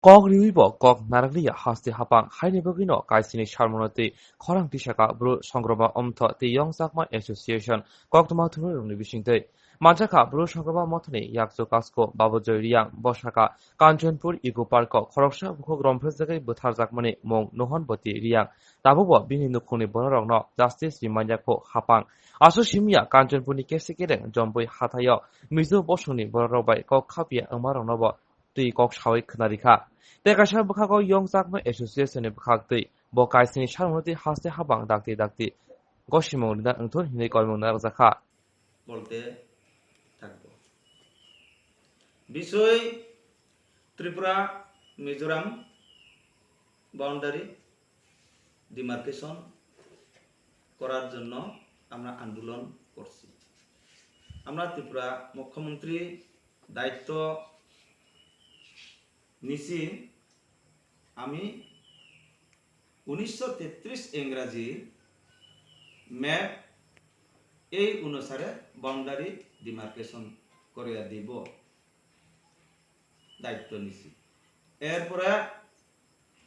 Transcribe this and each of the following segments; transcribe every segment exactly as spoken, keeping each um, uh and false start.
Kok riwi bo kok narakliya haste hapang, haini bagwino kaisini sarmano tei khorang tisaka bru songroma omtho tei yong chakma association koktwma thumrokni bisingtwi. Manjakha bru songroma mothoni yakchu kasko Babujoy Riyang, bosaka Kanchanpur Eco Park o khoroksa bukhuk romphejagwi butharjakmani mung Nohonboti Riyang. Tabukbo bini nukhungni bororokno justice rimanya kho hapang. Aswk simiya Kanchanpurni kesi kereng Jomboi hathaio Mizo bosongni bororok bai kok khapya wngmaroknobo twi kok sawi khwnarikha. Tei kaisa bwkhago yong chakma association ni bwkhak twi bo kaisini sarmano twi haste habang dakti dakti gosimung rina wngthun hinwi koimung narwkjakha. Bolte thakbo. Bisoi Tripura Mizoram boundary demarcation করার জন্য আমরা আন্দোলন করছি। আমরা ত্রিপুরা মুখ্যমন্ত্রী দায়িত্ব নিছি। আমি উনিশশো তেত্রিশ ইংরাজি ম্যাপ এই অনুসারে বাউন্ডারি ডিমার্কেশন করিয়া দিব, দায়িত্ব নিছি। এরপরে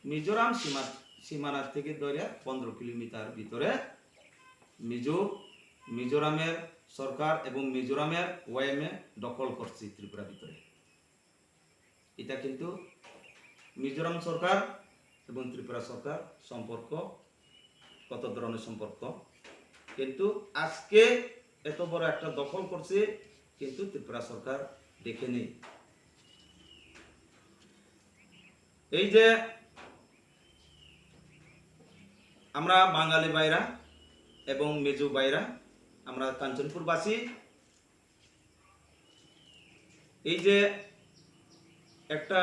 মিজোরাম সীমা, সীমানা থেকে ধরে পনেরো কিলোমিটার ভিতরে মিজো, মিজোরামের সরকার এবং মিজোরামের ওয়াইএমএ দখল করছে ত্রিপুরা ভিতরে। এটা কিন্তু মিজোরাম সরকার এবং ত্রিপুরা সরকার সম্পর্ক, কত ধরনের সম্পর্ক, কিন্তু আজকে এত বড় একটা দখল করছে, কিন্তু ত্রিপুরা সরকার দেখেনি। এই যে আমরা বাঙালি ভাইরা এবং মিজো ভাইরা, আমরা কাঞ্চনপুরবাসী, এই যে একটা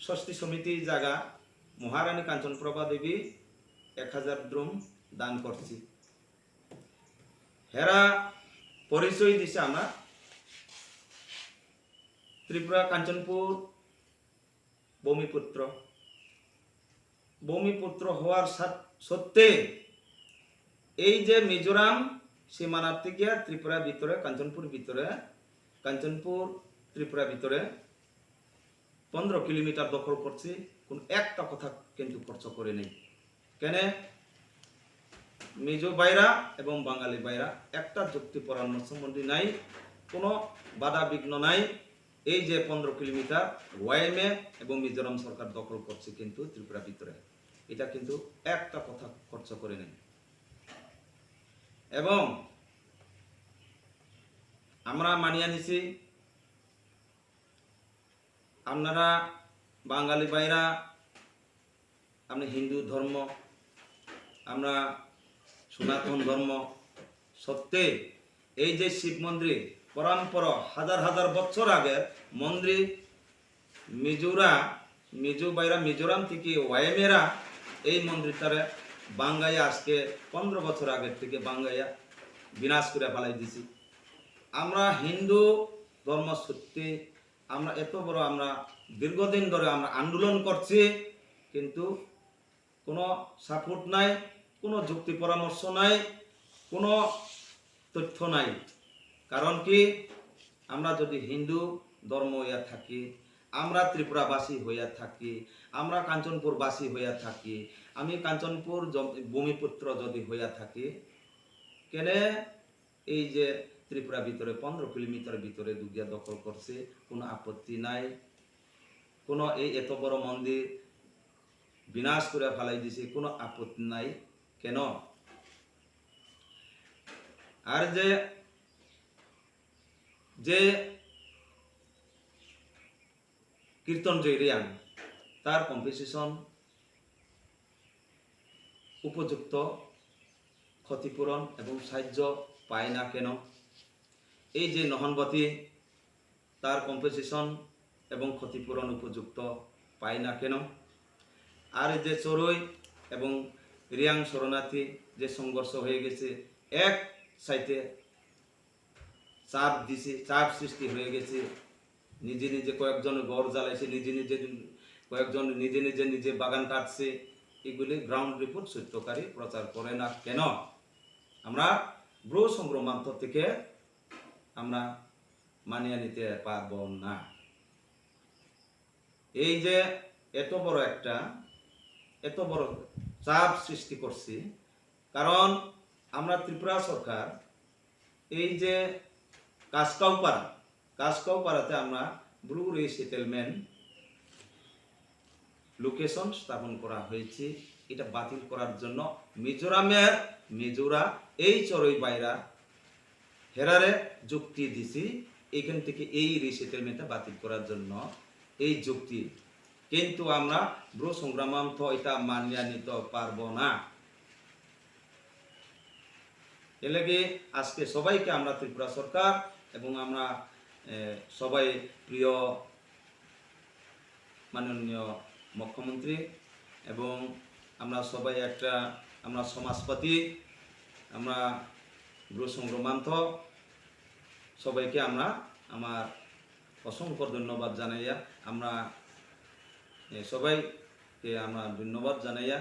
ষষ্ঠী সমিতি জায়গা মহারানী কাঞ্চনপ্রভা দেবী এক হাজার ড্রাম দান করছি। হেরা পরিচয় দিছে আমরা ত্রিপুরা কাঞ্চনপুর ভূমিপুত্র। ভূমিপুত্র হওয়ার সাথ-, সত্ত্বে এই যে মিজোরাম সীমানা থেকে ত্রিপুরা ভিতরে, কাঞ্চনপুর ভিতরে, কাঞ্চনপুর ত্রিপুরা ভিতরে পনেরো কিলোমিটার দখল করছে, কোনো একটা কথা কিন্তু খরচ করে নেই। কেনে? মিজো বাইরা এবং বাঙালি বাইরা একটা যুক্তি পরামর্শ মন্ডি নাই, কোনো বাধা বিঘ্ন নাই। এই যে পনেরো কিলোমিটার ওয়াইএমএ এবং মিজোরাম সরকার দখল করছে কিন্তু ত্রিপুরা ভিতরে, এটা কিন্তু একটা কথা খরচ করে নেই। এবং আমরা মানিয়া নিছি, আপনারা বাঙালি ভাইরা, আপনি হিন্দু ধর্ম, আমরা সনাতন ধর্ম, সত্যি এই যে শিব মন্দির পরম্পরা হাজার হাজার বছর আগের মন্দির, মিজোরা, মিজো বাইরা মিজোরাম থেকে ওয়াইমেরা এই মন্দিরটারে বাঙ্গাইয়া আজকে পনেরো বছর আগের থেকে বাঙ্গাইয়া বিনাশ করে ফেলাই দিছি। আমরা হিন্দু ধর্ম সত্যি আমরা এত বড়, আমরা দীর্ঘদিন ধরে আমরা আন্দোলন করছি, কিন্তু কোনো সাপোর্ট নাই, কোনো যুক্তি পরামর্শ নাই, কোনো তথ্য নাই। কারণ কি? আমরা যদি হিন্দু ধর্ম হইয়া থাকি, আমরা ত্রিপুরাবাসী হইয়া থাকি, আমরা কাঞ্চনপুরবাসী হইয়া থাকি, আমি কাঞ্চনপুর জ-, ভূমিপুত্র যদি হইয়া থাকি, কেনে এই যে ত্রিপুরা ভিতরে পনেরো কিলোমিটার ভিতরে দুগিয়া দখল করছে, কোনো আপত্তি নাই। কোনো এই এত বড় মন্দির বিনাশ করে ফালাই দিছে, কোনো আপত্তি নাই কেন? আর যে, যে কীর্তনজয় রিয়াং, তার কম্পেনসেশন উপযুক্ত ক্ষতিপূরণ এবং সাহায্য পায় না কেন? এই যে নহনবতী, তার কম্পেনসেশন এবং ক্ষতিপূরণ উপযুক্ত পায় না কেন? আর এই যে চড়ুই এবং রিয়াং শরণার্থী যে সংঘর্ষ হয়ে গেছে, এক সাইডে চাপ দিছে, চাপ সৃষ্টি হয়ে গেছে। নিজে নিজে কয়েকজন ঘর জ্বালাইছে, নিজে নিজে কয়েকজন নিজে নিজে নিজে বাগান কাটছে। এগুলি গ্রাউন্ড রিপোর্ট সত্যকারী প্রচার করে না কেন? আমরা ব্রু সংক্রমণ থেকে আমরা মানিয়ে নিতে পারবো না। এই যে এত বড় একটা, এত বড় চাপ সৃষ্টি করছি, কারণ আমরা ত্রিপুরা সরকার এই যে কাসকাউপাড়া, কাসকাউপাড়াতে আমরা ব্রু রিসেটেলমেন্ট লোকেশন স্থাপন করা হয়েছে, এটা বাতিল করার জন্য মিজোরামের মিজোরা এই চড়ুই ভাইরা হেরারে যুক্তি দিছি, এখান থেকে এই রিসেটেলমেন্টটা বাতিল করার জন্য এই যুক্তি। কিন্তু আমরা ব্রু সংগ্রামাম তো এটা মানিয়া নিতে পারবো না। এর লাগি আজকে সবাইকে আমরা ত্রিপুরা সরকার এবং আমরা, এ, সবাই প্রিয় মাননীয় মুখ্যমন্ত্রী এবং আমরা সবাই একটা, আমরা সমাজপতি, আমরা ব্রু সংগ্রামাম তো সবাইকে আমরা আমার অসংখ্য ধন্যবাদ জানাইয়া আমরা, এ, সবাইকে আমরা ধন্যবাদ জানাইয়া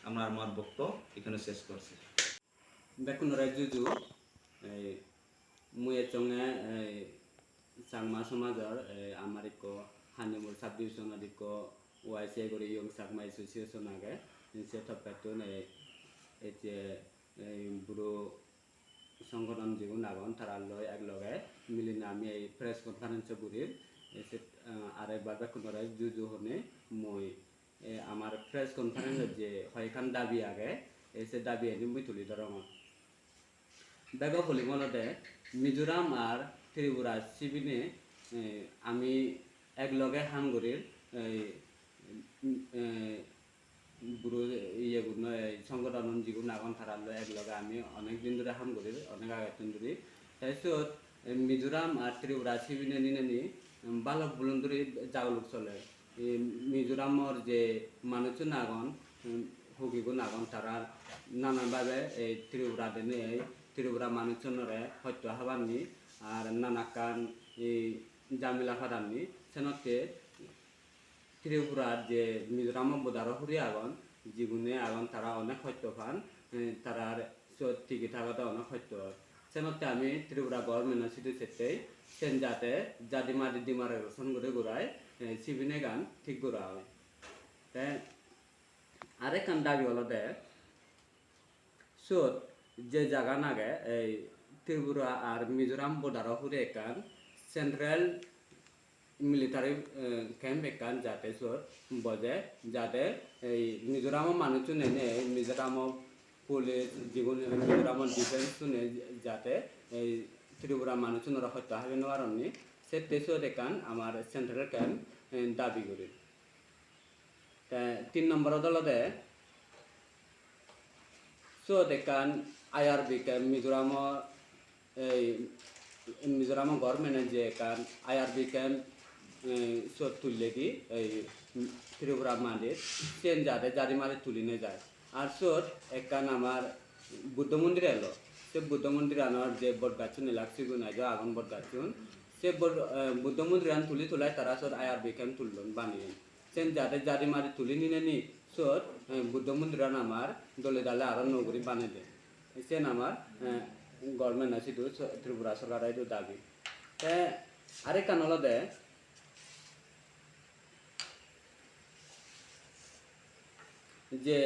আমরা আমার বক্তব্য এখানে শেষ করছি। Bekkunore juju, ei, mui echonge, ei, Changma somajor, ei, amar ikko Hanjamur subdivision or ikko Y C A guri Young Chakma Association age, se toppettun, ei, ei je, ei, buro songgothon jigun agon, tara loi ek loge milinei ami ei press conference o gurir. Ei se, ah, arekbar bekkunore juju hone mui, eh, amar press conference o je hoyekkan dabi age, ei se dabi ani mui tuli dhorongor. Bego polim olode Mizoram ar Tripura sibini, eh, ami ek loge ham gurir, ei, eh, buro iye guno, ei songgothon jigun agon tara loi ek loge ami onek din dhuri ham gurir, onek agettun dhuri. Tei siyot, eh, Mizoram ar Tripura sibini nineni, em, balok bulon dhuri jagluk soler. Ei Mizoramor je manuchun agon, em, hugigun agon, tara nanan babe ei Tripura dene ei Tripura manuchunore hosto habarni ar nanakkan ei jamela padarni senotte Tripura je Mizoram o bodaro huri agon, jigune agon tara onek hosto pan, eh, tarar siyot tigi thagode onek hosto oi. Senotte ami Tripura government o sidu settei sen jate jadi madi demarcation guri gurai, eh, sibini gan thik gura oi. Te arekkan dabi olode, siyot je jaga nage ei Tripura ar Mizoram bodaro hure ekkan central military, eh, camp ekkan jate siyot boje, jate ei Mizoramo manuchune nei, Mizoramo police jigun Mizoramo defence sune jate ei Tripura manuchunore hosto habe nw paronni, sette siyot ekkan amar central camp, eh, dabi guri. Te tin nomborot olode siyot ekkan I R B camp Mizoramo, ei Mizoramo government-e je ekkan I R B camp, eh, siyot tulledi ei Tripura madir, siyen jade jadi madi tuli nejai. Ar siyot ekkan amar Buddho mondir elo. Se Buddho mondiranor je bot gachchun elak sigun ajo agon bot gachchun. Se bot, eh, Buddho mondiran tuli tulai tara siyot I R B camp tullon baneyon. Sen jate jadi madi tuli nineni siyot, eh, Buddho mondiran amar dole dale aro nuo guri banei de. Sen amar, eh, government-o sidu so-, Tripura sorkaro idu dabi. Te arekkan olode je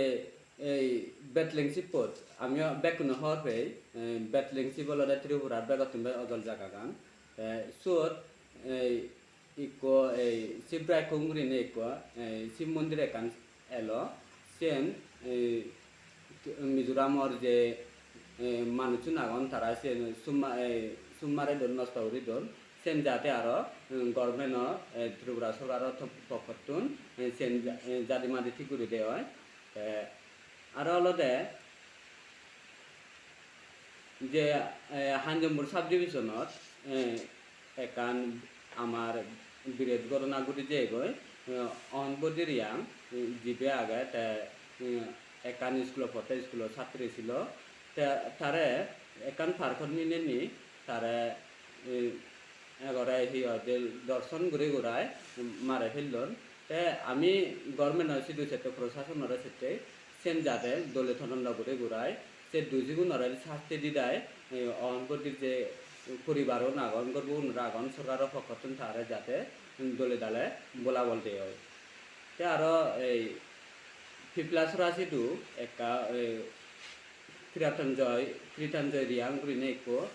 ei Betleng Sibpot, amio bekkune hobor pei, eh, Betleng Sib olode Tripurar begottun bai ojol jagagan. Te siyot ei ikko ei Sibrai Khum gurinei ikko ei Sib mondir ekkan elo. Siyen ei Mizoramor je, eh, manuchun agon, tara siyen summa-, eh, summare don, nosto guri don. Siyen jate aro, eh, government-o, eh, Tripura sorkaro to-, pokkottun, eh, siyen ja-, eh, jadi madi thik guri de oi. Te aro olode je, eh, Hanjambur subdivision-ot, eh, ekkan amar biret ghotona ghuti jeyegoi, eh, Ohanbodi Reang, eh, jibe age te, eh, ekkan iskulo potte iskulo satri silo. Te tare ekkan parkot nineni tare, eh, egore hi hoide dorson guri gurai mare pellon. Te ami government-o sidu sette, prosason-ore sette, sen jate dole todonto guri gurai se dujigunore sasti didai, eh, Ohanbodi je poribar-un agon, gorbogunore agon, sorkaro pokkottun tare jate dole dale bolabol de oi. Te aro ei Pipla Sora sidu ekka, ei Kritanjoy, Kritanjoy Riang gurinei ekko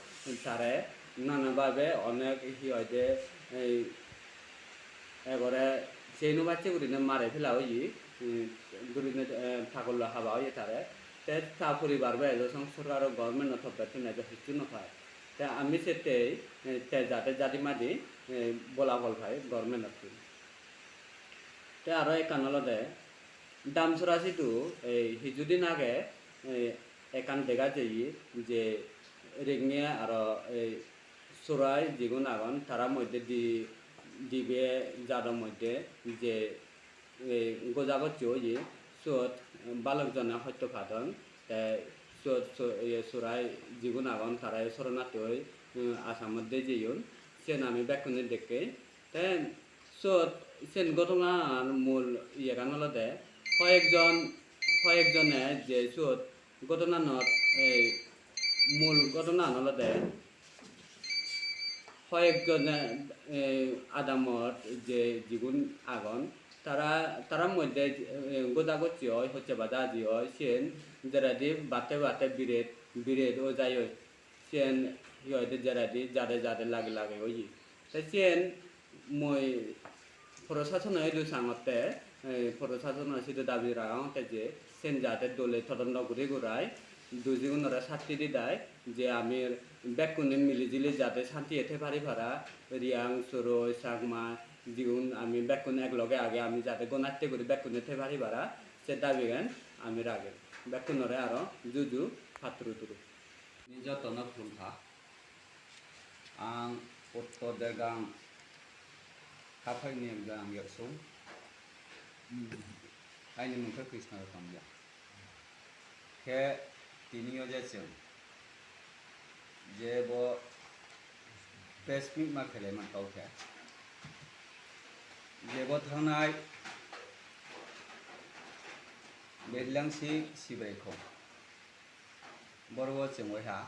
sare nana babe onek hi hoide, ei, ekore seno bacche gurinei mare phela oye, em, gurinei, em, thagollo haba oye tare. Te ta poribar bo ejo song sorkaro government-o thopper thwinai do hissu no phai. Te ami se tei, eh, te jate jadi madi, eh, bola bol phai government-o thwi. Te aro ekkan olode Damsora sidu, eh, hijudin age, eh, ekkan dega jeye je Regnia aro, eh, Sorai jigun agon tara moddhe di, dibe jado moddhe je, eh, goja gochi oye, siyot balok jone hoito padon, te siyot so-, ye, Sorai jigun agon tara soronarti oi, eh, Assamot de jeyon, siyen ami bekkune dekkey. Te siyot siyen ghotona mul iyegan olode hoyekjon, hoyekjone je siyot ghotonanot, ei mul ghotonan olode hoyekjone, eh, adamot je jigun agon, tara, tara moddhe, eh, goja gochi oi, hocche baja aji oi, siyen jeredi batte batte biret, biret o jai oi. Siyen hi hoide jeredi jade jade lage lage oye. Te siyen mui Prosasono idu sangotte, eh, prosasono sidu dabi raga ongte je sen jate dole todonto guri gurai duji gunore sasti didai je ami bekkune mili jili jate santiye thepari para, Riang, Soroi, Chakma, jigun ami bekkun ek loge age ami jate gonatte guri bekkune thepari para se dabigan ami rage. Bekkunore aro juju patturu turu. Ni jotono khulumkha. Ang Uttor Dergang Kaphaini Gang Yaksung. Aini mung khe Krishna Ratan ya. Khe tini o je chwng je bo press meet ma khelai man kau khe je bo thangnai Bedlangsi Sibrai khong. Boro o chwng waiha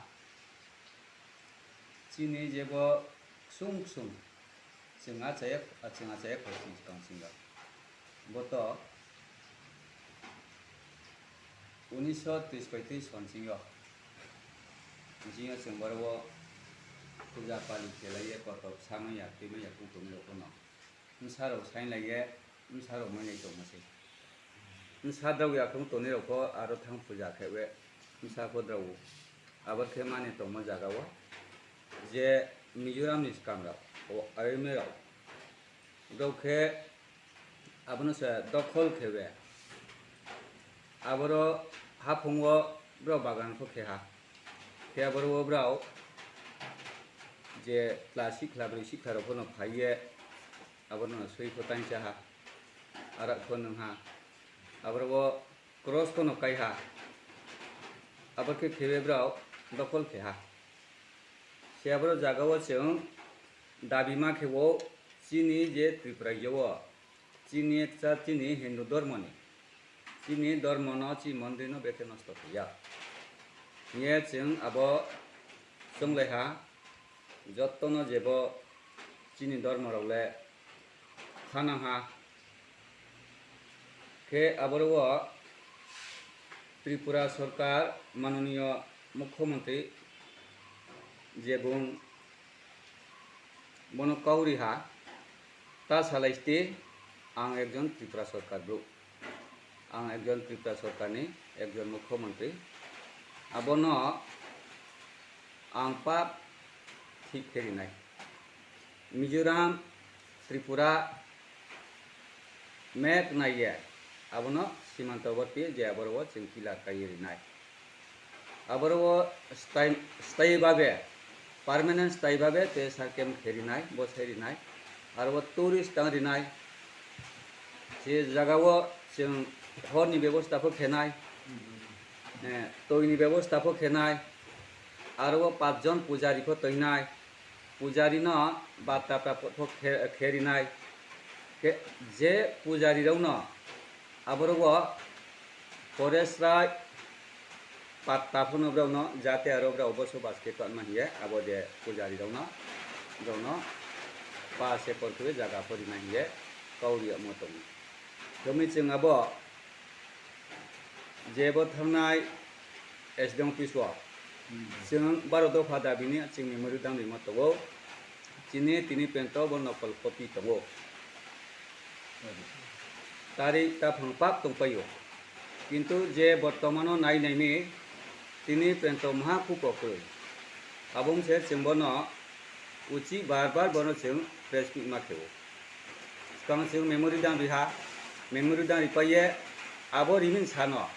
chini je bo ksung ksung chwng achaya, chwng achaya khoroknwi tong singa. Bo to unisho tris paitris son singo. Bisingo chwng boro o puja pali khelaiya, kotok samaya, twimaya, kuktungwi rok phano. Bwsarok sainlaiya, bwsarok manwi tongma se. Bwsa dogya khung tonwi rok pho aro thang puja khe we bwsa pho dra o. Abo khe mani tongma jaga o je Mizoram ni swkang rok o ayoi mai rok. Rok khe abono se dokhol khe we. Aboro haphung o borok bagan pho khe ha. Khe aboro o borok je class sikla brwi sikla rok phano phai ye abono swi pho tang cha ha. Arak pho nwng ha. Aboro o cross phano kai ha. Abo khe khe we borok dokhol khe ha. Se aboro jaga o chwng dabi ma khe o chini je Tripura o chini ekta chini Hindu dhormo ni chini dhormo no chini mondir no bekhe nosto khe ya. Hiye chwng abo chwng lai ha. Jottono jebo chini dhormo rok le khanang ha. Khe aboro o Tripura Sorkar manoniyo Mukhyamantri je bung bono kauri ha, ta salai site ang ekjon Tripura Sorkar bru. Ang ekjon Tripura Sorkarni ekjon Mukhyamantri. Abono ang pap thik khe rinai. Mizoram, Tripura map naiye abono simantoborti je aboro o chwng pillar kaiye rinai. Aboro o sthayi, sthayi babe, permanent sthayi babe te sarkem khe rinai, bo sai rinai. Aro o tourist tang rinai. Je jaga o chwng horni bebosta pho khenai, eh, toini bebosta pho khenai. Aro o pachjon pujari pho toinai. Pujari no bata ta pho khe, khe rinai. Khe je pujari rok no aboro o forest rai patta phano borok no jate aro borok bosobas khe tongma hiye abo je pujari rok no borok no pa se por khe jaga pho rina hiye kauri omo tongo. Thwngwi chwng abo je bo thangnai S D M office o chwng baro dopha dabini chwng memorandum rwma tongo. Chini tini pento bo nokol copy tongo. Tarik taphang pap tongpaio. Kintu je bortomano nai naimi tini pento maha khupo kwrwi. Abo wngse chwng bono uchi bar bar bono chwng press meet ma khe-o. Swkang chwng memorandum riha, memorandum ripaiye abo rimini sano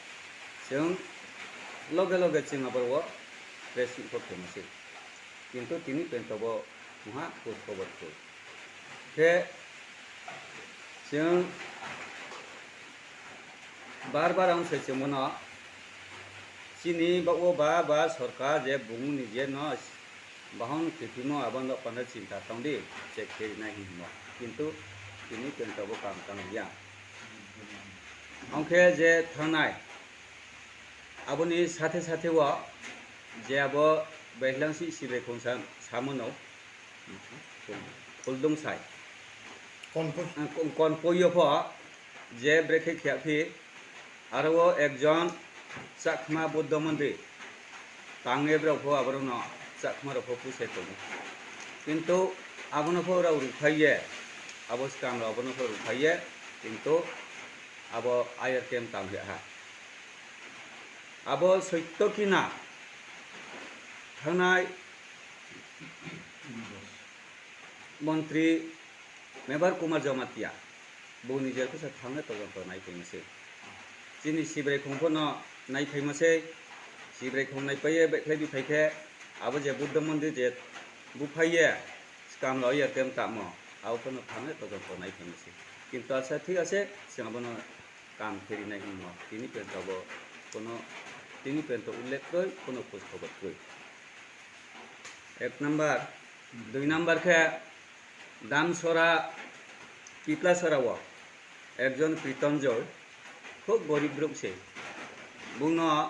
chwng loge loge chwng abo press meet khe mase. Kintu tini pento bo maha khoj khobor kwrwi. Khe chwng bar bar ang sai chwngmano chini ba o ba ba sorkar je bumungni je no bahon kiphilmo abono panda chinta tongdi, check khe rinai hinmo. Kintu tini pento bo kam tang ya. Ongkhe je thangnai aboni sathe sathe o je abo Bailangsi Sibrai Khongsa samono Khuldungsai. Konpui. Kon-, Konpuio pho je brekhe khiya phi, aro o ekjon Chakma Buddha Mondir tangwi borok pho aborokno Chakma rok pho puse tongo. Kintu abono pho rok rwphaiye, abo swkang rok abono pho rwphaiye, kintu abo I R K M tang ya ha. Abo soitto kina thangnai montri Mebar Kumar Jamatia, bo nijer kusa thangna todonto nai phaima se. Chini Sibrai Khongpho no nai phaima se, Sibrai Khong nai paiye bekhlai bi phai khe, abo je Buddha Mondir je buphaiye, swkang rok ya tem tamo, abo phano thangna todonto nai phaima se. Kintu acha thik ase, chwng abono kam khe rinai hwnwi tini pento bo kono, tini pento ullekh kwrwi, kono khoj khobor kwrwi. Ek number, dui number khe Damsora, Kitlasora o ekjon Priton Joy, khub gorib borok se. Bungno